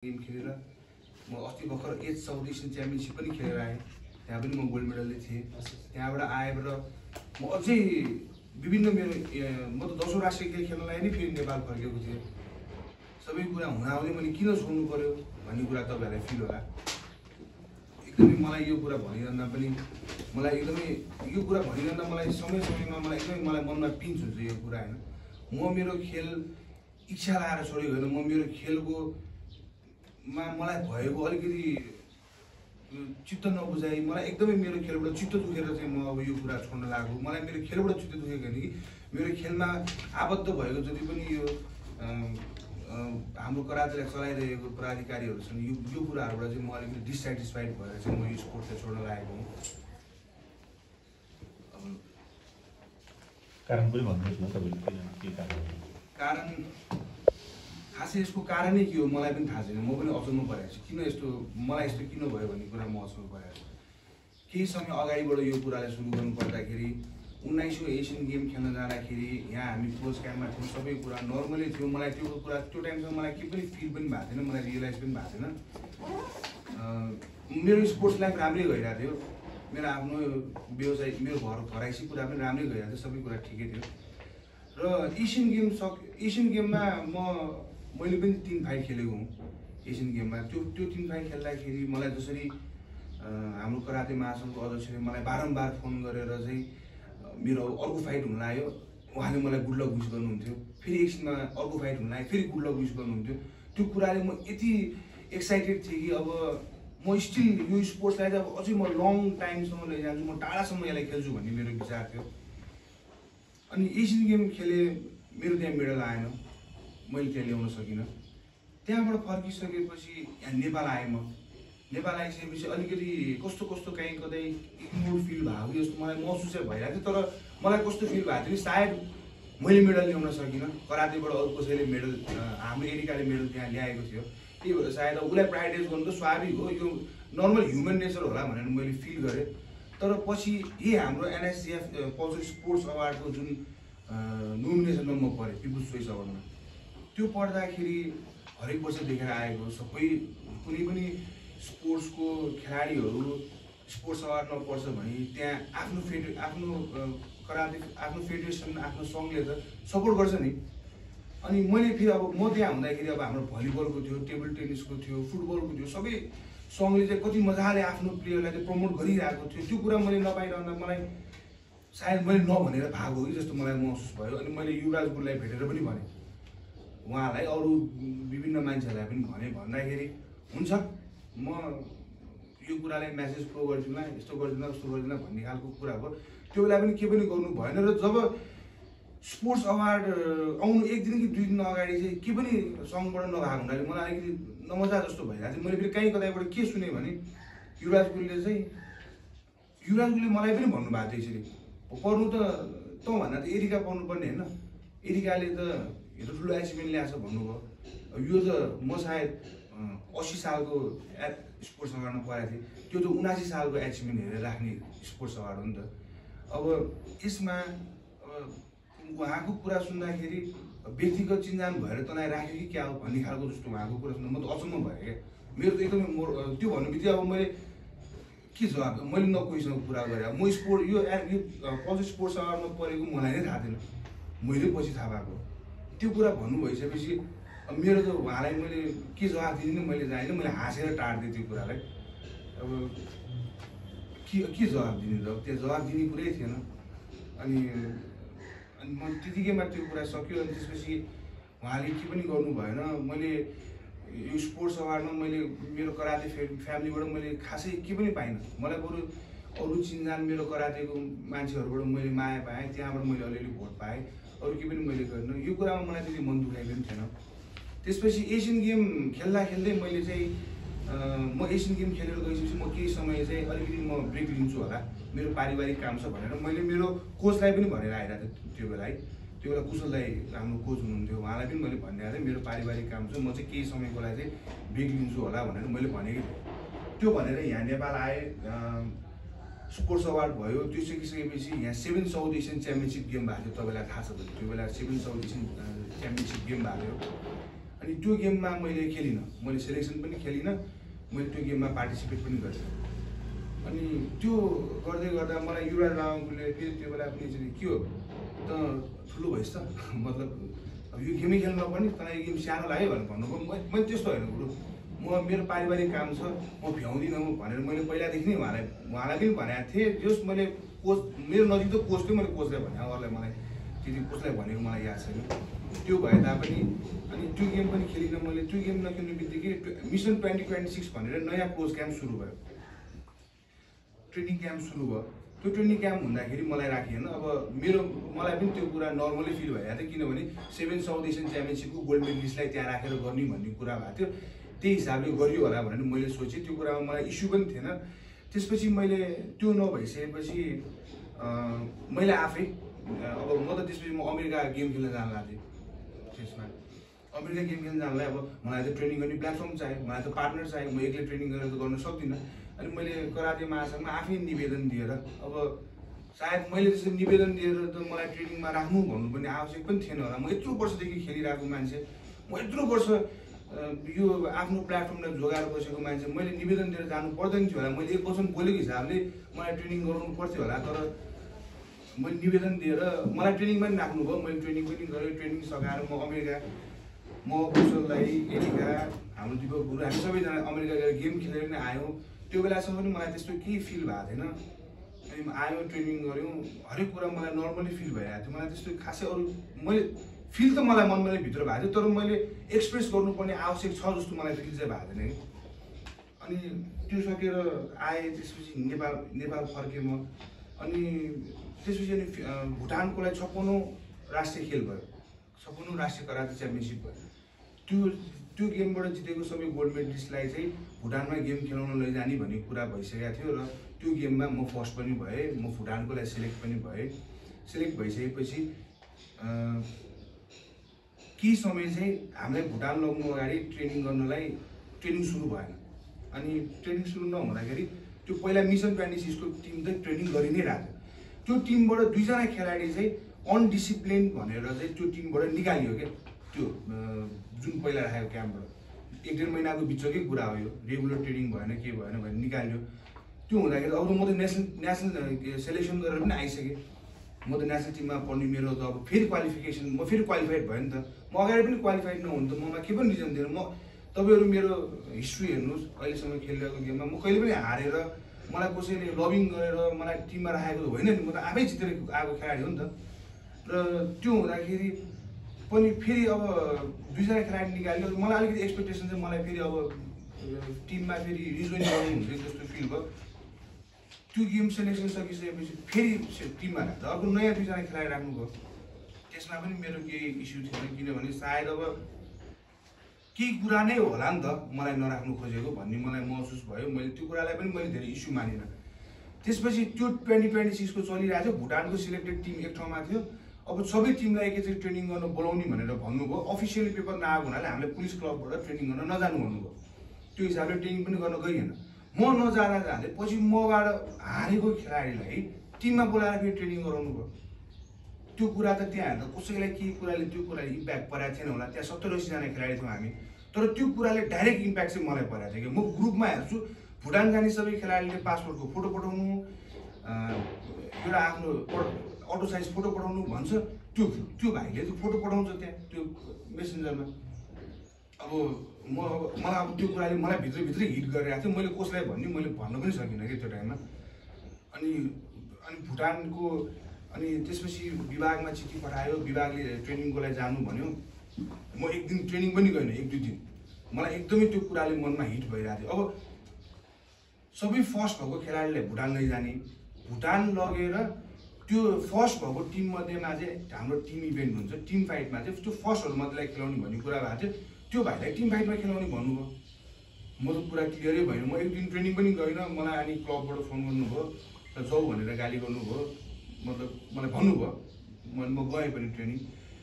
Game खेलेर म अस्ति भर्खर एज साउथ एसियन च्याम्पियनसिप पनि खेलेर आएँ। त्यहाँ पनि म गोल्ड मेडलले थिएँ। त्यहाँबाट आएर म अझै विभिन्न मेरो म त 10औं राष्ट्रिय खेल खेल्नलाई नै फेरि नेपाल फर्केको थिएँ। सबै कुरा हुँदाहुँदै मैले किन छोड्नु पर्यो भन्ने कुरा तपाईँहरूलाई फिल होला। एकदमै मलाई यो कुरा भनिरहँदा पनि मलाई एकदमै यो कुरा भनिरहँदा मलाई समयमा मलाई एकदमै मलाई मनमा पिन्च हुन्छ यो कुरा हैन। म मेरो खेल इच्छा लाएर छोडेको हैन। म मेरो खेलको मलाई भएको अलिकति चित्त नबुझाइ मलाई एकदमै मेरो खेलबाट चित्त दुखेर चाहिँ म अब यो कुरा छोड्न लागेको। मलाई मेरो खेलबाट चित्त दुखेको हैन कि मेरो खेलमा आबद्ध भएको जति पनि यो हाम्रो करातेलाई चलाइरहेको पदाधिकारीहरू छन् यो कुराहरूबाट चाहिँ म अलिकति डिसस्याटिस्फाइड भएर चाहिँ म यो स्पोर्टलाई छोड्न लागेको हुँ। कारण पनि भन्नुहोस् न तपाईले के कारण खासै यसको कारणै के हो मलाई पनि थाहा छैन। म पनि अचम्म परेको छु किन यस्तो मलाई यस्तो किन भयो भन्ने कुरा म अचम्म परेको छु। केही समय अगाडिबाट यो कुरालाई सुरु गर्नु पर्दाखेरि 19औं एसियन गेम खेल्न जाँदाखेरि यहाँ हामी कोच क्याम्पमा थियौँ। सबै कुरा नर्मली थियो। मलाई त्यो कुरा त्यो टाइमसम्म मलाई केही पनि फिल पनि भएको थिएन। मलाई रियलाइज पनि भएको थिएन। मेरो स्पोर्ट्स लाइफ राम्रै गइरहेको थियो। मेरो आफ्नो व्यवसाय मेरो घराइसी कुरा पनि राम्रै गइरहेको थियो। सबै कुरा ठिकै थियो। र एसियन गेममा मैले पनि 3 फाइट खेलेको हुँ एसियन गेममा। त्यो 3 फाइट खेल्दाखेरि मलाई जसरी हाम्रो कराते महासङ्घको अध्यक्षले मलाई बारम्बार फोन गरेर चाहिँ मेरो अर्को फाइट हुन लाग्यो। उहाँले मलाई गुड लक विश गर्नुहुन्थ्यो। फेरि एकछिनमा अर्को फाइट हुन लाग्यो फेरि गुड लक विश गर्नुहुन्थ्यो। त्यो कुराले म यति एक्साइटेड थिएँ कि अब म स्टिल यो स्पोर्ट्सलाई चाहिँ अब अझै म लङ टाइमसम्म लैजान्छु। म टाढासम्म यसलाई खेल्छु भन्ने मेरो विचार थियो। अनि एसियन गेम खेले मेरो त्यहाँ मेडल आएन। मैले त्यहाँ ल्याउन सकिनँ। त्यहाँबाट फर्किसकेपछि यहाँ नेपाल आएँ। म नेपाल आइसकेपछि अलिकति कस्तो कहीँ कतै इग्नोर फिल भएको जस्तो मलाई महसुस चाहिँ भइरहेको थियो। तर मलाई कस्तो फिल भएको थियो कि सायद मैले मेडल ल्याउन सकिनँ। करातेबाट अरू कसैले मेडल हाम्रो एरिकाले मेडल त्यहाँ ल्याएको थियो। त्यही भएर सायद उसलाई प्रायोरिटाइज गर्नु त स्वाभाविक हो। यो नर्मल ह्युमन नेचर होला भनेर मैले फिल गरेँ। तर पछि यही हाम्रो NSCF पल्सर स्पोर्ट्स अवार्डको जुन नोमिनेसनमा म परेँ पिपुल्स चोइस अवार्डमा। त्यो पढ्दाखेरि हरेक वर्ष देखेर आएको सबै कुनै पनि स्पोर्ट्सको खेलाडीहरू स्पोर्ट्स अवार्डमा पर्छ भने त्यहाँ आफ्नो कराते आफ्नो फेडरेसन आफ्नो सङ्घले त सपोर्ट गर्छ नि। अनि मैले फेरि अब म त्यहाँ हुँदाखेरि अब हाम्रो भलिबलको थियो, टेबल टेनिसको थियो, फुटबलको थियो। सबै सङ्घले चाहिँ कति मजाले आफ्नो प्लेयरलाई चाहिँ प्रमोट गरिरहेको थियो। त्यो कुरा मैले नपाइरहँदा मलाई सायद मैले नभनेर भागो कि जस्तो मलाई महसुस भयो। अनि मैले युवराज गुरुलाई भेटेर पनि भनेँ, उहाँलाई अरू विभिन्न मान्छेहरूलाई पनि भन्दाखेरि हुन्छ म यो कुरालाई मेसेज प्रो गर्दिनँ, यस्तो गर्दिनँ उस्तो गर्दिनँ भन्ने खालको कुरा हो। त्यो बेला पनि के पनि गर्नु भएन। र जब स्पोर्ट्स अवार्ड आउनु 1 दिन कि 2 दिन अगाडि चाहिँ के पनि सङ्घबाट नभएको हुनाले मलाई अलिकति नमजा जस्तो भइरहेको थियो। मैले फेरि कहीँ कतैबाट के सुनेँ भने युवराज गुरुले मलाई पनि भन्नुभएको थियो यसरी पर्नु त भन्दा त एरिका पर्नुपर्ने होइन, एरिकाले त यो ठुलो एचिभमेन्ट ल्याएको छ भन्नुभयो। यो त म सायद 80 सालको स्पोर्ट्स अवार्डमा परेको थिएँ। त्यो त 79 सालको एचिभमेन्ट हेरेर राख्ने स्पोर्ट्स अवार्ड हो नि त। अब यसमा उहाँको कुरा सुन्दाखेरि व्यक्तिगत चिन्जान भएर तँलाई राख्यो कि क्या हो भन्ने खालको जस्तो उहाँको कुरा सुन्दा म त अचम्म भएँ क्या। मेरो त एकदमै त्यो भन्नु बित्तिकै अब मैले के जवाब मैले न कोहीसँग कुरा गरेँ। म यो पल्सर स्पोर्ट्स अवार्डमा परेको मलाई नै थाहा थिएन। मैले पछि थाहा भएको त्यो कुरा भन्नु भइसकेपछि मेरो त उहाँलाई मैले के जवाब दिने मैले जानेँ। मैले हाँसेर टार्दिएँ त्यो कुरालाई। अब के जवाब दिने त त्यो जवाब दिने कुरै थिएन। अनि म त्यतिकैमा त्यो कुरा सक्यो। अनि त्यसपछि उहाँले के पनि गर्नु भएन। मैले यो स्पोर्ट्स अवार्डमा मैले मेरो कराते फ्यामिलीबाट मैले खासै के पनि पाइनँ। मलाई बरु अरू चिन्जान मेरो करातेको मान्छेहरूबाट मैले माया पाएँ। त्यहाँबाट मैले अलिअलि भोट पाएँ। अरू के पनि मैले गरिनँ। यो कुरामा मलाई त्यति मन दुखाएको पनि थिएन। त्यसपछि एसियन गेम खेल्दै मैले चाहिँ म एसियन गेम खेलेर गइसकेपछि म केही समय चाहिँ अलिकति म ब्रेक लिन्छु होला, मेरो पारिवारिक काम छ भनेर मैले मेरो कोचलाई पनि भनेर आइरहेको थिएँ। त्यो बेला कुशल दाई हाम्रो कोच हुनुहुन्थ्यो। उहाँलाई पनि मैले भनिरहेको थिएँ मेरो पारिवारिक काम छ, म चाहिँ केही समयको लागि चाहिँ ब्रेक लिन्छु होला भनेर मैले भनेको थिएँ। त्यो भनेर यहाँ नेपाल आएँ। स्पोर्ट्स अवार्ड भयो। त्यो सकिसकेपछि यहाँ 7 साउथ एसियन च्याम्पियनसिप गेम भएको थियो। तपाईँलाई थाहा छ त्यो बेला 7 साउथ एसियन च्याम्पियनसिप गेम भएको थियो। अनि त्यो गेममा मैले खेलिनँ, मैले सेलेक्सन पनि खेलिनँ, मैले त्यो गेममा पार्टिसिपेट पनि गरेँ। अनि त्यो गर्दै गर्दा मलाई युवराज लामाले फेरि त्यो बेला पनि चाहिँ के हो त ठुलो भएछ त मतलब अब यो गेमै खेल्नु नपर्ने, तँलाई यो गेम सानो लाग्यो भनेर भन्नुभयो। मैले त्यस्तो होइन गुरु, म मेरो पारिवारिक काम छ, म भ्याउँदिनँ भनेर मैले पहिलादेखि नै उहाँलाई पनि भनेको थिएँ। जस मैले कोच मेरो नजिक त कोच थियो, मैले कोचलाई भने अरूलाई मलाई त्यति कोचलाई भनेको मलाई याद छैन। त्यो भए तापनि अनि त्यो गेम पनि खेलिनँ मैले। त्यो गेम नखेल्ने बित्तिकै मिसन 2026 भनेर नयाँ कोच क्याम्प सुरु भयो, ट्रेनिङ क्याम्प सुरु भयो। त्यो ट्रेनिङ क्याम्प हुँदाखेरि मलाई राखिएन। अब मलाई पनि त्यो कुरा नर्मली फिल भइरहेको थियो, किनभने 7 साउथ एसियन च्याम्पियनसिपको गोल्ड मेडलिस्टलाई त्यहाँ राखेर गर्ने भन्ने कुरा भएको थियो। त्यही हिसाबले गरियो होला भनेर मैले सोचेँ। त्यो कुरामा मलाई इस्यु पनि थिएन। त्यसपछि मैले त्यो नभइसकेपछि मैले आफै अब म त त्यसपछि म अमेरिका गेम खेल्न जान लाग्थेँ। त्यसमा अमेरिका गेम खेल्न जानलाई अब मलाई त ट्रेनिङ गर्ने प्लेटफर्म चाहियो, मलाई त पार्टनर चाहियो, म एक्लै ट्रेनिङ गरेर त गर्न सक्दिनँ। अनि मैले कराते महासङ्घमा आफै निवेदन दिएर, अब सायद मैले त्यसरी निवेदन दिएर त मलाई ट्रेनिङमा राख्नु भन्नुपर्ने आवश्यक पनि थिएन होला। म यत्रो वर्षदेखि खेलिरहेको मान्छे, म यत्रो वर्ष यो आफ्नो प्लेटफर्मलाई जोगाएर बसेको मान्छे, मैले निवेदन दिएर जानु पर्दैन थियो होला। मैले एक वचन बोलेको हिसाबले मलाई ट्रेनिङ गराउनु पर्थ्यो होला। तर मैले निवेदन दिएर मलाई ट्रेनिङमा पनि राख्नुभयो। मैले ट्रेनिङ पनि गरेँ। ट्रेनिङ सकाएर म अमेरिका, म कुशललाई, एरिका, हाम्रो दिपक गुरु, हामी सबैजना अमेरिका गएर गेम खेलेर नै आयौँ। त्यो बेलासम्म पनि मलाई त्यस्तो केही फिल भएको थिएन। अनि आयो, ट्रेनिङ गऱ्यौँ, हरेक कुरा मलाई नर्मली फिल भइरहेको थियो। मलाई त्यस्तो खासै अरू मैले फिल त मलाई मनमा भित्र भएको थियो, तर मैले एक्सप्रेस गर्नुपर्ने आवश्यक छ जस्तो मलाई फिल चाहिँ भएको थिएन कि। अनि त्यो सकेर आएँ, त्यसपछि नेपाल फर्केँ म। अनि त्यसपछि अनि भुटानको लागि 56औं राष्ट्रिय खेल भयो, 56औं राष्ट्रिय कराते च्याम्पियनसिप भयो। त्यो गेमबाट जितेको सबै गोल्ड मेडलिस्टलाई चाहिँ भुटानमा गेम खेलाउन लैजाने भन्ने कुरा भइसकेको थियो। र त्यो गेममा म फर्स्ट पनि भएँ, म भुटानको लागि सेलेक्ट पनि भएँ। सेलेक्ट भइसकेपछि केही समय चाहिँ हामीलाई भुटान लग्नु अगाडि ट्रेनिङ गर्नलाई ट्रेनिङ सुरु भएन। अनि ट्रेनिङ सुरु नहुँदाखेरि त्यो पहिला मिसन 26को टिम चाहिँ ट्रेनिङ गरि नै रहेको थियो। त्यो टिमबाट 2 जना खेलाडी चाहिँ अनडिसिप्लिन भनेर चाहिँ त्यो टिमबाट निकालियो क्या। त्यो जुन पहिला राखेको क्याम्पबाट 1-1.5 महिनाको बिचकै कुरा हो यो, रेगुलर ट्रेनिङ भएन के भएन भनेर निकाल्यो। त्यो हुँदाखेरि अब म त नेसनल सेलेक्सन गरेर पनि आइसकेँ। म त नेसनल टिममा पढ्ने, मेरो त अब फेरि क्वालिफिकेसन, म फेरि क्वालिफाइड भयो नि त। म अगाडि पनि क्वालिफाइड नहुनु त ममा के पनि रिजन थिएन। तपाईँहरू मेरो हिस्ट्री हेर्नुहोस्, अहिलेसम्म खेलिरहेको गेममा म कहिले पनि हारेर, मलाई कसैले लबिङ गरेर मलाई टिममा राखेको होइन नि। म त आफै जितेर आएको खेलाडी हो नि त। र त्यो हुँदाखेरि पनि फेरि अब 2 जना खेलाडी निकाल्यो। मलाई अलिकति एक्सपेक्टेसन चाहिँ मलाई फेरि अब टिममा फेरि रिजोइन गर्नु हुन्छ जस्तो फिल भयो। त्यो गेम सेलेक्सन सकिसकेपछि फेरि टिममा राख्दा अर्को नयाँ 2 जना खेलाडी राख्नुभयो। त्यसमा पनि मेरो केही इस्यु थिएन, किनभने सायद अब केही कुरा नै होला नि त मलाई नराख्नु खोजेको भन्ने मलाई महसुस भयो। मैले त्यो कुरालाई पनि मैले धेरै इस्यु मानिनँ। त्यसपछि त्यो 2026 को चलिरहेको थियो। भुटानको सिलेक्टेड टिम एक ठाउँमा थियो। अब सबै टिमलाई एकैचोटि ट्रेनिङ गर्न बोलाउने भनेर भन्नुभयो। अफिसियली पेपर नआएको हुनाले हामीले पुलिस क्लबबाट ट्रेनिङ गर्न नजानु भन्नुभयो। त्यो हिसाबले ट्रेनिङ पनि गर्न गइएन। म नजाँदा जाँदै पछि मबाट हारेको खेलाडीलाई टिममा बोलाएर फेरि ट्रेनिङ गराउनु भयो। त्यो कुरा त त्यहाँ हेर्दा कसैलाई केही कुराले त्यो कुराले इम्प्याक्ट परेको थिएन होला। त्यहाँ 70-80 जना खेलाडी थियौँ हामी। तर त्यो कुराले डाइरेक्ट इम्प्याक्ट चाहिँ मलाई परेको थियो कि म ग्रुपमा हेर्छु भुटान जाने सबै खेलाडीले पासपोर्टको फोटो पठाउनु, एउटा आफ्नो अटो साइज फोटो पठाउनु भन्छ। त्यो भाइले त्यो फोटो पठाउँछ त्यहाँ त्यो मेसेन्जरमा। अब मलाई अब त्यो कुराले मलाई भित्रभित्रै हिट गरिरहेको थियो। मैले कसलाई मैले भन्न पनि सकिनँ कि त्यो टाइममा। अनि भुटानको अनि त्यसपछि विभागमा चिठी पठायो। विभागले ट्रेनिङको लागि जानु भन्यो। म एक दिन ट्रेनिङ पनि गएन, 1-2 दिन। मलाई एकदमै त्यो कुराले मनमा हिट भइरहेको थियो। अब सबै फर्स्ट भएको खेलाडीलाई भुटान लैजाने, भुटान लगेर त्यो फर्स्ट भएको टिम मध्येमा चाहिँ हाम्रो टिम इभेन्ट हुन्छ, टिम फाइटमा चाहिँ त्यो फर्स्टहरू मात्रै खेलाउने भन्ने कुरा भएको थियो। त्यो भाइलाई टिम फाइटमा खेलाउने भन्नुभयो। म त पुरा क्लियरै भएन। म एक दिन ट्रेनिङ पनि गइनँ। मलाई अनि क्लबबाट फोन गर्नुभयो र जाऊ भनेर गाली गर्नुभयो। मतलब मलाई भन्नुभयो। म गएँ पनि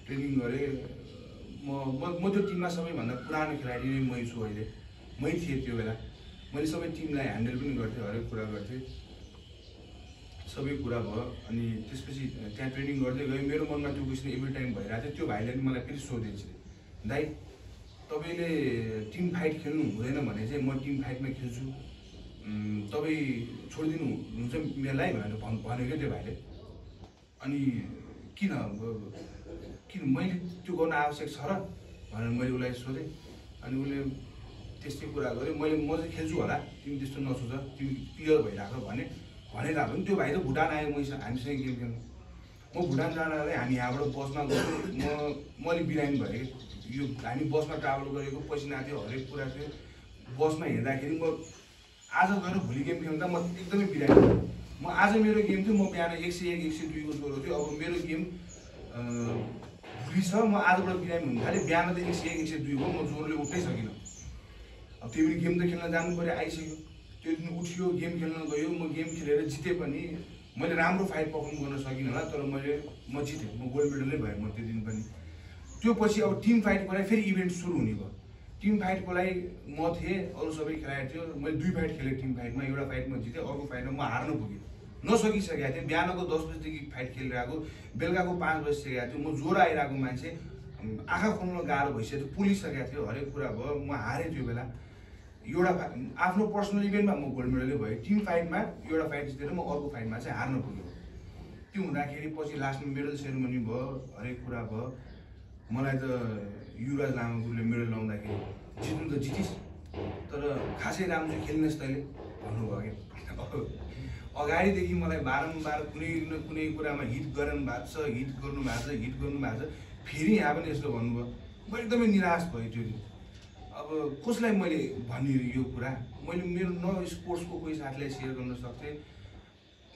ट्रेनिङ गरेँ। म त्यो टिममा सबैभन्दा पुरानो खेलाडी नै मै छु अहिले। मै थिएँ त्यो बेला। मैले सबै टिमलाई ह्यान्डल पनि गर्थेँ, हरेक कुरा गर्थेँ, सबै कुरा भयो। अनि त्यसपछि त्यहाँ ट्रेनिङ गर्दै गएँ। मेरो मनमा त्यो क्वेसन एभ्री टाइम भइरहेको थियो। त्यो भाइले पनि मलाई फेरि सोधेछ, दाइ तपाईँले टिम फाइट खेल्नु हुँदैन भने चाहिँ म टिम फाइटमा खेल्छु, तपाईँ छोडिदिनु हुन्छ मेलाई भनेर भन्यो क्या त्यो भाइले। अनि किन मैले त्यो गर्न आवश्यक छ र भनेर मैले उसलाई सोधेँ। अनि उसले त्यस्तै कुरा गऱ्यो। म चाहिँ खेल्छु होला, तिमी त्यस्तो नसोच, तिमी क्लियर भइरहेको भनेर पनि त्यो भाइ त भुटान आयो हामीसँग गेम खेल्नु। म भुटान जानलाई हामी यहाँबाट बसमा गयो, म अलिक बिरामी भएँ कि यो हामी बसमा ट्राभल गरेको, पसिना थियो, हरेक कुरा थियो। बसमा हिँड्दाखेरि म आज गएर भोलि गेम खेल्दा म एकदमै बिरामी भएँ। म आज मेरो गेम थियो, म बिहान 101 102 को ज्वरो थियो। अब मेरो गेम भोलि छ, म आजबाट बिरामी हुन थालेँ। बिहान त 101 102 हो, म ज्वरोले उठ्नै सकिनँ। अब त्यो पनि गेम त खेल्न जानु पऱ्यो, आइसक्यो। त्यो दिन उठ्यो, गेम खेल्न गयो। म गेम खेलेर जितेँ पनि, मैले राम्रो फाइट पर्फर्म गर्न सकिनँ होला, तर म जितेँ। म गोल्ड मेडलै भएँ म त्यो दिन पनि। त्यो पछि अब टिम फाइटको लागि फेरि इभेन्ट सुरु हुने भयो। टिम फाइटको लागि म थिएँ, अरू सबै खेलाडी थियो। मैले 2 फाइट खेलेँ टिम फाइटमा। एउटा फाइट म जितेँ, अर्को फाइटमा म हार्न पुगेँ, नसकिसकेको थिएँ। बिहानको 10 बजीदेखि फाइट खेलिरहेको, बेलुकाको 5 बजिसकेको थियो। म ज्वरो आइरहेको मान्छे, आँखा खोल्न गाह्रो भइसकेको थियो, पुलिसकेको थियो, हरेक कुरा भयो। म हारेँ त्यो बेला। एउटा आफ्नो पर्सनल इभेन्टमा म गोल्ड मेडलै भएँ, टिम फाइटमा एउटा फाइट जितेर म अर्को फाइटमा चाहिँ हार्न पुगेँ। त्यो हुँदाखेरि पछि लास्टमा मेडल सेरेमनी भयो, हरेक कुरा भयो। मलाई त युवराज लामागुरुले मेडल लाउँदाखेरि जित्नु त जितिस्, तर खासै राम्रो खेल्नेस् तैँले भन्नुभयो क्या। अगाडिदेखि मलाई बारम्बार कुनै न कुनै कुरामा हिट गर्नु भएको छ, फेरि यहाँ पनि यस्तो भन्नुभयो। म एकदमै निराश भएँ त्यो दिन। अब कसलाई मैले भन्ने यो कुरा, मैले मेरो न स्पोर्ट्सको कोही साथीलाई सेयर गर्न सक्थेँ,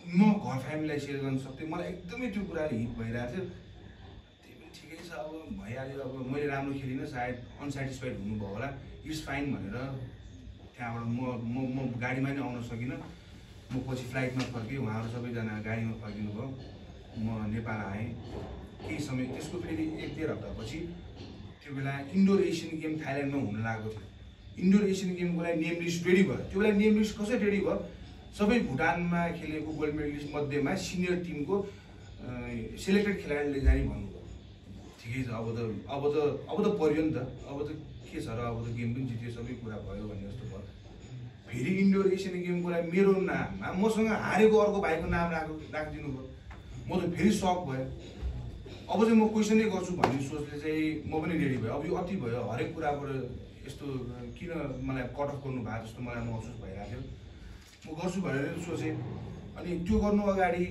म घर फ्यामिलीलाई सेयर गर्न सक्थेँ। मलाई एकदमै त्यो कुराले हिट भइरहेको थियो। त्यही पनि ठिकै छ, अब भइहाल्यो। अब मैले राम्रो खेलिनँ, सायद अनसेटिस्फाइड हुनुभयो होला, इट्स फाइन भनेर त्यहाँबाट म गाडीमा नै आउन सकिनँ। म पछि फ्लाइटमा फर्केँ, उहाँहरू सबैजना गाडीमा फर्किनु भयो। म नेपाल आएँ केही समय, त्यसको फेरि 1-1.5 हप्तापछि त्यो बेला इन्डोर एसियन गेम थाइल्यान्डमा हुन लागेको थियो। इन्डोर एसियन गेमको लागि नेम लिस्ट रेडी भयो। त्यो बेला नेम लिस्ट कसरी रेडी भयो, सबै भुटानमा खेलेको गोल्ड मेडलिस्ट मध्येमा सिनियर टिमको सेलेक्टेड खेलाडीले जाने भन्नुभयो। ठिकै छ, अब त पर्यो नि त, अब त के छ र, अब त गेम पनि जित्यो, सबै कुरा भयो भन्ने जस्तो भयो। फेरि इन्डोर एसियन गेमको लागि मेरो नाममा मसँग हारेको अर्को भाइको नाम राखिदिनु भयो। म त फेरि सक भएँ। अब चाहिँ म क्वेसनै गर्छु भन्ने सोचले चाहिँ म पनि रेडी भएँ। अब यो अति भयो, हरेक कुराबाट यस्तो किन मलाई कट अफ गर्नु भएको जस्तो मलाई महसुस भइरहेको थियो। म गर्छु भनेर सोचेँ। अनि त्यो गर्नु अगाडि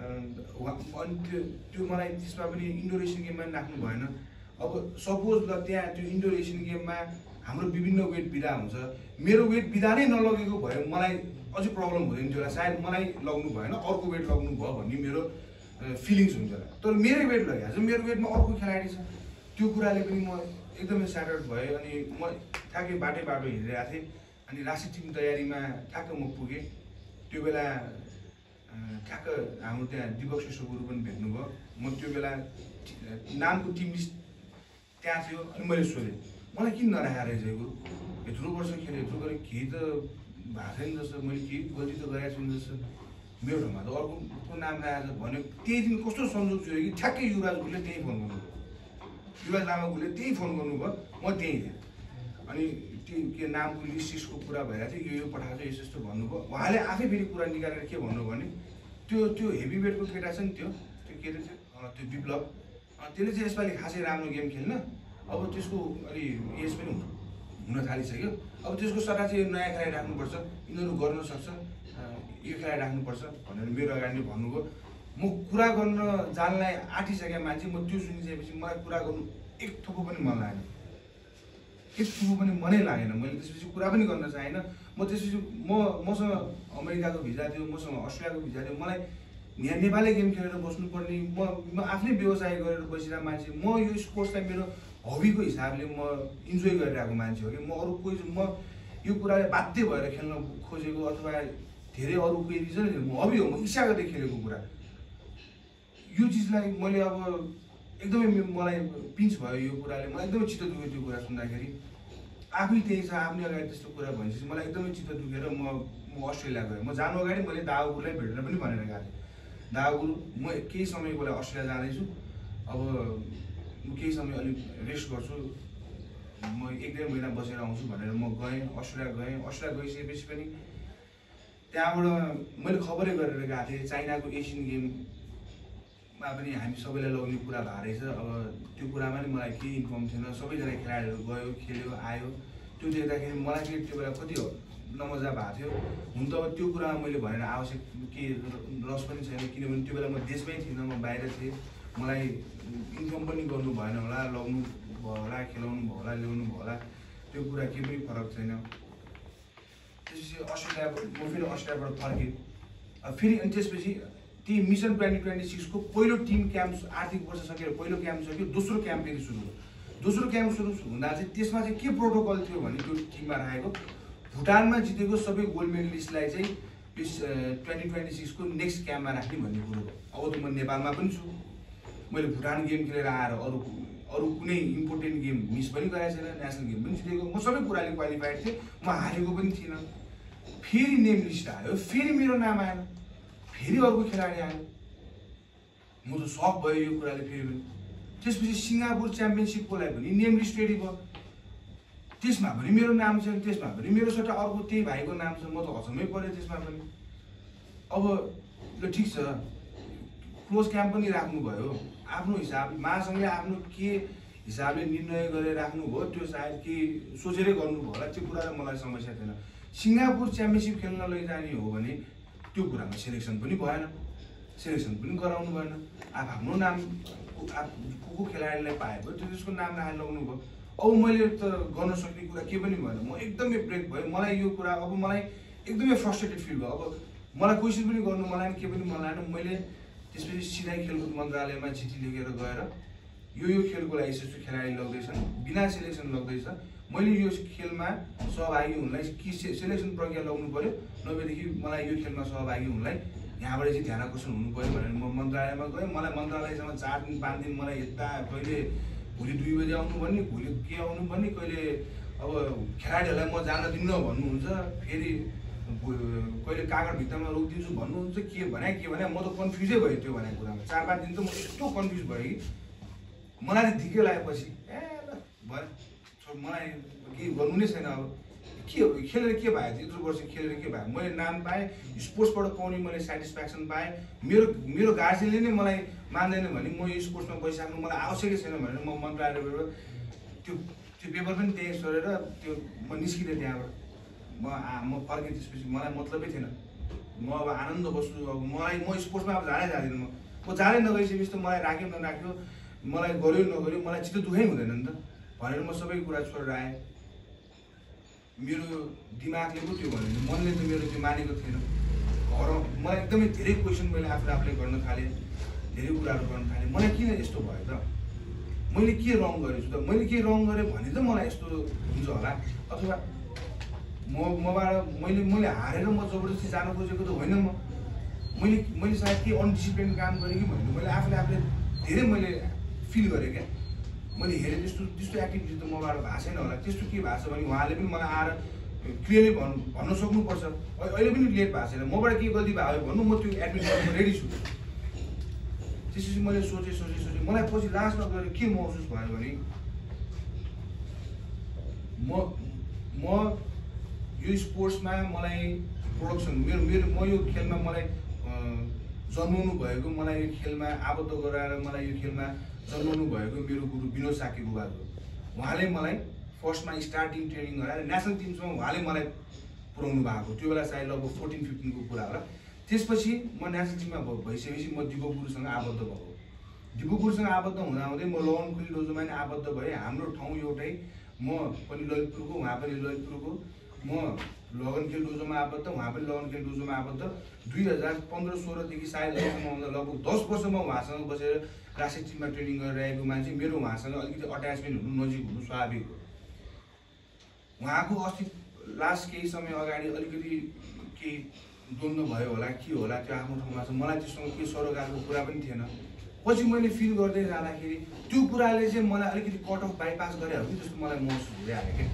अनि त्यो मलाई त्यसमा पनि इन्डोर एसियन गेममा पनि राख्नु भएन। अब सपोज ल त्यहाँ त्यो इन्डोर एसियन गेममा हाम्रो विभिन्न वेट विधा हुन्छ, मेरो वेट विधा नै नलगेको भए मलाई अझै प्रब्लम हुँदैन थियो होला। सायद मलाई लग्नु भएन, अर्को वेट लग्नु भयो भन्ने मेरो फिलिङ्स हुन्छ होला। तर मेरै वेट लगाएको छ, मेरो वेटमा अर्को खेलाडी छ, त्यो कुराले पनि म एकदमै स्याटर्ड भएँ। अनि म ठ्याक्कै बाटो हिँडिरहेको थिएँ। अनि राष्ट्रिय टिम तयारीमा ठ्याक्क म पुगेँ। त्यो बेला ठ्याक्क हाम्रो त्यहाँ दिपक शिशोगुरु पनि भेट्नुभयो। म त्यो बेला नामको टिम लिस्ट त्यहाँ थियो। अनि मैले सोधेँ, मलाई किन नराखेर रहेछ गुरु, यत्रो वर्ष खेलेँ, यत्रो गरेँ, केही त भएको छैन जस्तो, मैले केही गल्ती त गरेको छैन जस्तो, मेरो ठाउँमा त अर्को नाम राखेर भन्यो। त्यही दिन कस्तो संजोग थियो कि ठ्याक्कै युवराज गुरुले त्यहीँ फोन गर्नुभयो, युवराज लामागुरुले त्यहीँ फोन गर्नुभयो, म त्यहीँ थिएँ। अनि त्यो के नामको लिस्टको कुरा भइरहेको थियो, यो पठाएको छ, यस्तो भन्नुभयो। उहाँले आफै फेरि कुरा निकालेर के भन्नु भने, त्यो हेभी वेटको केटा छ नि, त्यो के अरे त्यो विप्लव, त्यसले चाहिँ यसपालि खासै राम्रो गेम खेल्न, अब त्यसको अलि एज पनि हुन थालिसक्यो, अब त्यसको सट्टा चाहिँ नयाँ खेलाडी राख्नुपर्छ, यिनीहरू गर्न सक्छ, यो खेलाडी राख्नुपर्छ भनेर मेरो अगाडि नै भन्नुभयो। म कुरा गर्न जानलाई आँटिसकेको मान्छे, म त्यो सुनिसकेपछि मलाई कुरा गर्नु एक थोपो पनि मन लागेन, एक थोपो पनि मनै लागेन। मैले त्यसपछि कुरा पनि गर्न चाहेन। म त्यसपछि मसँग अमेरिकाको भिजा थियो, मसँग अस्ट्रेलियाको भिजा थियो। मलाई यहाँ नेपाली गेम खेलेर बस्नुपर्ने, म आफ्नै व्यवसाय गरेर बसिरहेको मान्छे। म यो स्पोर्ट्सलाई मेरो हबीको हिसाबले म इन्जोय गरिरहेको मान्छे हो कि म अरू कोही, म यो कुराले बाध्य भएर खेल्न खोजेको अथवा धेरै अरू कोही रिजन छैन। म हबी हो, म इच्छा गर्दै खेलेको कुरा। यो चिजलाई मैले अब एकदमै मलाई पिन्च भयो यो कुराले, मलाई एकदमै चित्त दुख्यो त्यो कुरा सुन्दाखेरि। आफै त्यही छ, आफ्नै अगाडि त्यस्तो कुरा भनिसकेपछि मलाई एकदमै चित्त दुखेर म अस्ट्रेलिया गएँ। म जानु अगाडि मैले दावागुरुलाई भेटेर पनि भनेर गएको थिएँ, दावागुरु म केही समयको लागि अस्ट्रेलिया जाँदैछु, अब म केही समय अलिक रेस्ट गर्छु, म 1-1.5 महिना बसेर आउँछु भनेर म गएँ अस्ट्रेलिया गइसकेपछि पनि त्यहाँबाट मैले खबरै गरेर गएको थिएँ चाइनाको एसियन गेममा पनि हामी सबैलाई लग्ने कुरा भएको रहेछ। अब त्यो कुरामा नि मलाई केही इन्फर्म थिएन, सबैजना खेलाडीहरू गयो खेल्यो आयो। त्यो देख्दाखेरि मलाई चाहिँ त्यो बेला कति नमजा भएको थियो। हुन त अब त्यो कुरामा मैले भनेर आवश्यक के रस पनि छैन, किनभने त्यो बेला म देशमै थिइनँ, म बाहिर थिएँ। मलाई इन्फर्म पनि गर्नु भएन होला, लग्नु भयो होला, खेलाउनु भयो होला, ल्याउनु भयो होला, त्यो कुरा केही पनि फरक छैन। त्यसपछि म फेरि अस्ट्रेलियाबाट फर्केँ। फेरि अनि त्यसपछि ती मिसन 2026 को पहिलो टिम क्याम्प आर्थिक वर्ष सकेर पहिलो क्याम्प सक्यो, दोस्रो क्याम्प फेरि सुरु भयो। दोस्रो क्याम्प सुरु हुँदा चाहिँ त्यसमा चाहिँ के प्रोटोकल थियो भने त्यो टिममा राखेको भुटानमा जितेको सबै गोल्ड मेडलिस्टलाई चाहिँ 2026 को नेक्स्ट क्याम्पमा राख्ने भन्ने कुरो हो। अब त म नेपालमा पनि छु, मैले भुटान गेम खेलेर आएर अरू कुनै इम्पोर्टेन्ट गेम मिस पनि गरेको छैन, नेसनल गेम पनि जितेको, म सबै कुराले क्वालिफाइड थिएँ, म हारेको पनि थिइनँ। फेरि नेम लिस्ट आयो, फेरि मेरो नाम आएन, फेरि अर्को खेलाडी आयो। म त सक भयो यो कुराले फेरि पनि। त्यसपछि सिङ्गापुर च्याम्पियनसिपको लागि पनि नेम लिस्ट रेडी भयो, त्यसमा पनि मेरो नाम छ, त्यसमा पनि मेरो सट्टा अर्को त्यही भाइको नाम छ। म त हचमै पऱ्यो त्यसमा पनि। अब ल ठिक छ, क्लोज क्याम्प पनि राख्नुभयो, आफ्नो हिसाब महासङ्घले आफ्नो के हिसाबले निर्णय गरेर राख्नुभयो, त्यो सायद के सोचेरै गर्नुभयो होला, त्यो कुरा मलाई समस्या थिएन। सिङ्गापुर च्याम्पियनसिप खेल्न लैजाने हो भने त्यो कुरामा सेलेक्सन पनि भएन, सेलेक्सन पनि गराउनु भएन। आफ्नो नाम को खेलाडीलाई पाएको त्यसको नाम राखेर लगाउनु भयो। अब मैले त गर्न सक्ने कुरा केही पनि भएन, म एकदमै ब्रेक भयो। मलाई यो कुरा अब मलाई एकदमै फ्रस्ट्रेटेड फिल भयो। अब मलाई क्वेसन पनि गर्नु मलाई के पनि मन लागेन। मैले त्यसपछि सिधै खेलकुद मन्त्रालयमा चिठी लेखेर गएर यो खेलको लागि यस्तो खेलाडी लग्दैछन्, बिना सेलेक्सन लग्दैछ, मैले यो खेलमा सहभागी हुनलाई कि सेलेक्सन प्रक्रिया लगाउनु पऱ्यो, नभएदेखि मलाई यो खेलमा सहभागी हुनलाई यहाँबाट चाहिँ ध्यान आकर्षण हुनु पऱ्यो भनेर म मन्त्रालयमा गएँ। मलाई मन्त्रालयसँग 4 दिन 5 दिन मलाई यता कहिले भोलि 2 बजे आउनु भन्ने, भोलि के आउनु भन्ने, कहिले अब खेलाडीहरूलाई म जान दिन्न भन्नुहुन्छ, फेरि कहिले कागज भित्तामा रोकिदिन्छु भन्नुहुन्छ, के भने म त कन्फ्युजै भयो त्यो भनेको कुरामा। 4-5 दिन त म यस्तो कन्फ्युज भयो कि मलाई त ढिक्कै लागेपछि ल भयो, मलाई केही गर्नु नै छैन। अब के हो खेलेर के भयो, यत्रो वर्ष खेलेर के भयो, मैले नाम पाएँ, स्पोर्ट्सबाट पाउने मैले सेटिस्फ्याक्सन पाएँ। मेरो गार्जियनले नै मलाई मान्दैन भने म यो स्पोर्ट्समा बसिसक्नु मलाई आवश्यकै छैन भनेर म मन्त्रालयबाट त्यो पेपर पनि त्यहीँ सरेर त्यो म निस्किँदै त्यहाँबाट म फर्केँ। त्यसपछि मलाई मतलबै थिएन, म अब आनन्द बस्छु, अब म स्पोर्ट्समा अब जाँदै जाँदिनँ। म जाँदै नगइसकेपछि त मलाई राख्यो नराख्यो, मलाई गऱ्यो नगऱ्यो, मलाई चित्त दुःखै हुँदैन नि त भनेर म सबै कुरा छोडेर आएँ। मेरो दिमागले पो त्यो भन्यो, मनले त मेरो त्यो मानेको थिएन। मलाई एकदमै धेरै क्वेसन मैले आफूले गर्न थालेँ, धेरै कुराहरू गर्न थालेँ। मलाई किन यस्तो भयो त, मैले के रङ गरेछु त, मैले के रङ गरेँ भने त मलाई यस्तो हुन्छ होला, अथवा मबाट मैले हारेर म जबरजस्ती जानु खोजेको त होइन। मैले सायद के अनडिसिप्लिन काम गरेँ कि भन्नु मैले आफूले धेरै मैले फिल गरेँ क्या। मैले हेरेँ त्यस्तो एक्टिभिटी त मबाट भएको छैन होला। त्यस्तो के भएको छ भने उहाँले पनि मलाई आएर क्लियरली भन्न सक्नुपर्छ। अहिले पनि लेट भएको छैन, मबाट के गल्ती भयो भन्नु, म त्यो एडमिट गर्न रेडी छु। त्यसपछि मैले सोचेँ मलाई पछि लास्टमा गएर के महसुस भयो भने म यो स्पोर्ट्समा मलाई प्रोडक्सन म यो खेलमा मलाई जन्माउनु भएको, मलाई यो खेलमा आबद्ध गराएर मलाई यो खेलमा जन्माउनु भएको मेरो गुरु विनोद साके बुबाको। उहाँले मलाई फर्स्टमा स्टार्टिङ ट्रेनिङ गराएर नेसनल टिमसम्म उहाँले मलाई पुऱ्याउनु भएको। त्यो बेला सायद लगभग 14-15 को कुरा होला। त्यसपछि म नेसनल टिममा भइसकेपछि म दिपक गुरुसँग आबद्ध भएको। दिपक गुरुसँग आबद्ध हुँदाहुँदै म लगनखेल डोजोमा नै आबद्ध भएँ। हाम्रो ठाउँ एउटै, म पनि ललितपुरको, उहाँ पनि ललितपुरको। म लगनखेल डोजोमा आबद्ध, उहाँ पनि लगनखेल डोजोमा आबद्ध। 2015-16 देखि सायद लगभग 10 वर्ष म उहाँसँग बसेर राष्ट्रिय टिममा ट्रेनिङ गरिरहेको मान्छे। मेरो उहाँसँग अलिकति अट्याचमेन्ट हुनु, नजिक हुनु स्वाभाविक हो। उहाँको अस्ति लास्ट केही समय अगाडि अलिकति केही द्वन्द्व भयो होला, के होला, त्यो आफ्नो ठाउँमा छ। मलाई त्योसँग केही सरोकारको कुरा पनि थिएन। पछि मैले फिल गर्दै जाँदाखेरि त्यो कुराले चाहिँ मलाई अलिकति कट अफ बाइपास गरे हो कि जस्तो मलाई महसुस हुँदै आयो क्या।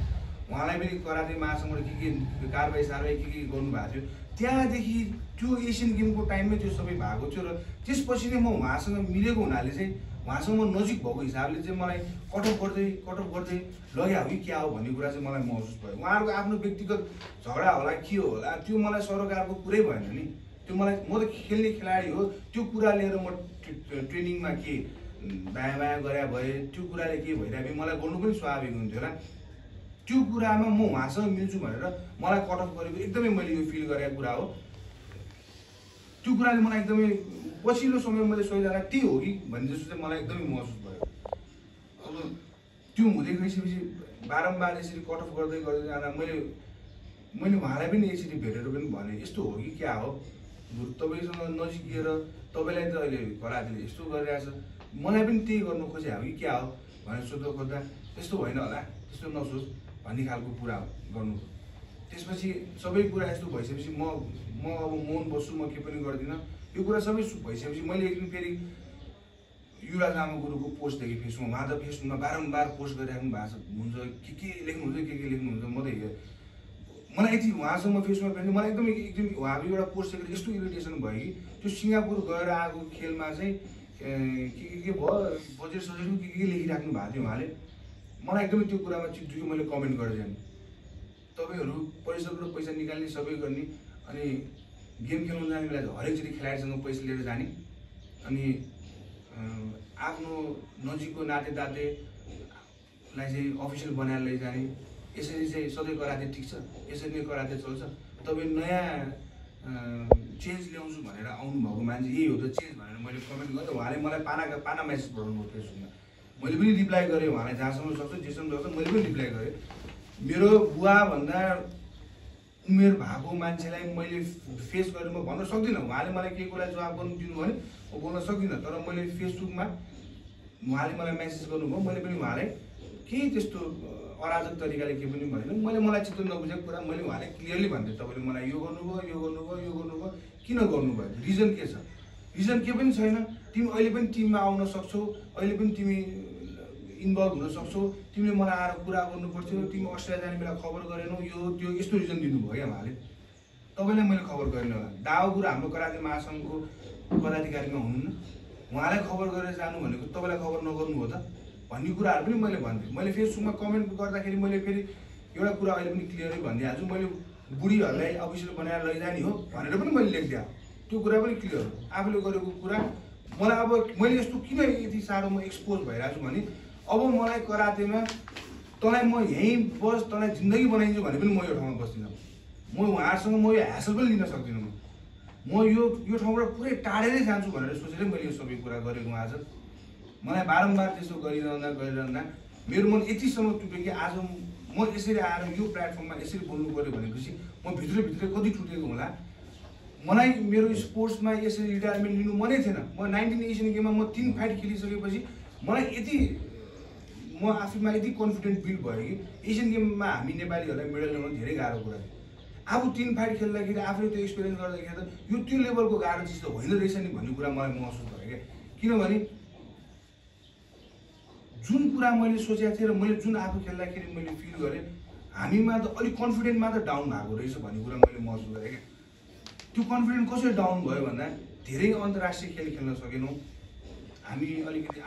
उहाँलाई पनि कराते महासङ्घबाट के कारबाही के गर्नुभएको थियो। त्यहाँदेखि त्यो एसियन गेमको टाइममै त्यो सबै भएको थियो र त्यसपछि नै म उहाँसँग मिलेको हुनाले चाहिँ उहाँसँग म नजिक भएको हिसाबले चाहिँ मलाई कटअफ गर्दै लग्या हो कि क्या हो भन्ने कुरा चाहिँ मलाई महसुस भयो। उहाँहरूको आफ्नो व्यक्तिगत झगडा होला के होला त्यो मलाई सरोकारको कुरै भएन नि। त्यो मलाई म त खेल्ने खेलाडी हो, त्यो कुरा लिएर म ट्रेनिङमा के दायाँ बायाँ गरे भए त्यो कुराले के भइरहेको मलाई गर्नु पनि स्वाभाविक हुन्थ्यो होला। त्यो कुरामा म उहाँसँग मिल्छु भनेर मलाई कटअफ गरेको एकदमै मैले यो फिल गरेको कुरा हो। त्यो कुराले मलाई एकदमै पछिल्लो समय मैले सोचिरहेको त्यही हो कि भन्ने जस्तो चाहिँ मलाई एकदमै महसुस भयो। अब त्यो हुँदै गइसकेपछि बारम्बार यसरी कटअफ गर्दै जाँदा मैले उहाँलाई पनि यसरी भेटेर पनि भने यस्तो हो कि क्या हो, बरु तपाईँसँग नजिकिएर तपाईँलाई त अहिले घरातीले यस्तो गरिरहेछ, मलाई पनि त्यही गर्नु खोजे हो कि क्या हो भनेर सोध्दा खोज्दा त्यस्तो होइन होला, त्यस्तो नसोच भन्ने खालको कुरा गर्नु। त्यसपछि सबै कुरा यस्तो भइसकेपछि म अब मौन बस्छु, म के पनि गर्दिनँ। यो कुरा सबै भइसकेपछि मैले एकदिन फेरि युवराज लामागुरुको पोस्ट देखेँ फेसबुकमा। उहाँ त फेसबुकमा बारम्बार पोस्ट गरिराख्नु भएको हुन्छ, के लेख्नुहुन्छ के लेख्नुहुन्छ। म त मलाई यति उहाँसँग म फेसबुकमा भेट्नु मलाई एकदम उहाँको एउटा पोस्ट देखेर यस्तो इरिटेसन भयो कि त्यो सिङ्गापुर गएर आएको खेलमा चाहिँ के भयो बजेट सजेटको के लेखिराख्नु भएको थियो उहाँले। मलाई एकदमै त्यो कुरामा चित्तुकी मैले कमेन्ट गरेर जाने। तपाईँहरू परिषदबाट पैसा निकाल्ने सबै गर्ने अनि गेम खेल्नु जाने बेला हरेकचोटि खेलाडीसँग पैसा लिएर जाने अनि आफ्नो नजिकको नातेदातेलाई चाहिँ अफिसियल बनाएर लैजाने। यसरी चाहिँ सधैँ कराते ठिक छ, यसरी नै कराते चल्छ। तपाईँ नयाँ चेन्ज ल्याउँछु भनेर आउनुभएको मान्छे यही हो त चेन्ज भनेर मैले कमेन्ट गरेँ। उहाँले मलाई पाना मेसेज पठाउनु भयो फेसबुकमा। मैले पनि रिप्लाई गरेँ उहाँलाई, जहाँसम्म सक्छ जेसम्म सक्छ मैले पनि रिप्लाई गरेँ। मेरो बुवाभन्दा उमेर भएको मान्छेलाई मैले फेस गरेर म भन्न सक्दिनँ। उहाँले मलाई केही कुरा जवाब गर्नु दिनु भने म बोल्न सक्दिनँ। तर मैले फेसबुकमा उहाँले मलाई मेसेज गर्नुभयो, मैले पनि उहाँलाई केही त्यस्तो अराजक तरिकाले केही पनि भनेन। मलाई चित्त नबुझेको कुरा मैले उहाँलाई क्लियरली भन्थेँ, तपाईँले मलाई यो गर्नुभयो किन गर्नुभयो, रिजन के छ? रिजन के पनि छैन। तिमी अहिले पनि टिममा आउन सक्छौ, अहिले पनि तिमी इन्भल्भ हुन सक्छौ, तिमीले मलाई आएर कुरा गर्नु पर्थ्यो, तिमी अस्ट्रेलिया जाने बेला खबर गरेनौ, यो त्यो यस्तो रिजन दिनुभयो क्या उहाँले। तपाईँलाई मैले खबर गरेन होला। दावा गुरु हाम्रो कराते महासङ्घको पदाधिकारीमा हुनुहुन्न, उहाँलाई खबर गरेर जानु भनेको तपाईँलाई खबर नगर्नु हो त भन्ने कुराहरू पनि मैले भन्थेँ। मैले फेसबुकमा कमेन्ट गर्दाखेरि मैले फेरि एउटा कुरा अहिले पनि क्लियरै भनिदिइहाल्छु, मैले बुढीहरूलाई अफिसियल बनाएर लैजाने हो भनेर पनि मैले लेखिदिएँ। त्यो कुरा पनि क्लियर हो। आफूले गरेको कुरा मलाई अब मैले यस्तो किन यति साह्रो म एक्सपोज भइरहेको छु भने अब मलाई करातेमा तँलाई म यहीँ बस, तँलाई जिन्दगी बनाइदिन्छु भने पनि म यो ठाउँमा बस्दिनँ। म उहाँहरूसँग म यो ह्यासल पनि लिन सक्दिनँ। म यो ठाउँबाट पुरै टाढेरै जान्छु भनेर सोचेर मैले यो सबै कुरा गरेको आज। मलाई बारम्बार त्यस्तो गरिरहँदा मेरो मन यतिसम्म टुट्यो कि आज म यसरी आएर यो प्लेटफर्ममा यसरी बोल्नु पऱ्यो भनेपछि म भित्रभित्रै कति टुटेको होला। मलाई मेरो स्पोर्ट्समा यसरी रिटायरमेन्ट लिनु मनै थिएन। म 19 एसियन गेममा म 3 फाइट खेलिसकेपछि मलाई म आफूमा यति कन्फिडेन्ट बिल्ड भयो कि एसियन गेममा हामी नेपालीहरूलाई मेडल ल्याउन धेरै गाह्रो कुरा थियो। अब 3 फाइट खेल्दाखेरि आफूले त्यो एक्सपिरियन्स गर्दाखेरि त यो त्यो लेभलको गाह्रो चिज त होइन रहेछ नि भन्ने कुरा मलाई महसुस भयो क्या। किनभने जुन कुरा मैले सोचेको थिएँ र मैले जुन आफू खेल्दाखेरि मैले फिल गरेँ हामीमा त अलिक कन्फिडेन्ट मात्र डाउन भएको रहेछ भन्ने कुरा मैले महसुस गरेँ क्या। त्यो कन्फिडेन्ट कसरी डाउन भयो भन्दा धेरै अन्तर्राष्ट्रिय खेल खेल्न सकेनौँ हामी, अलिकति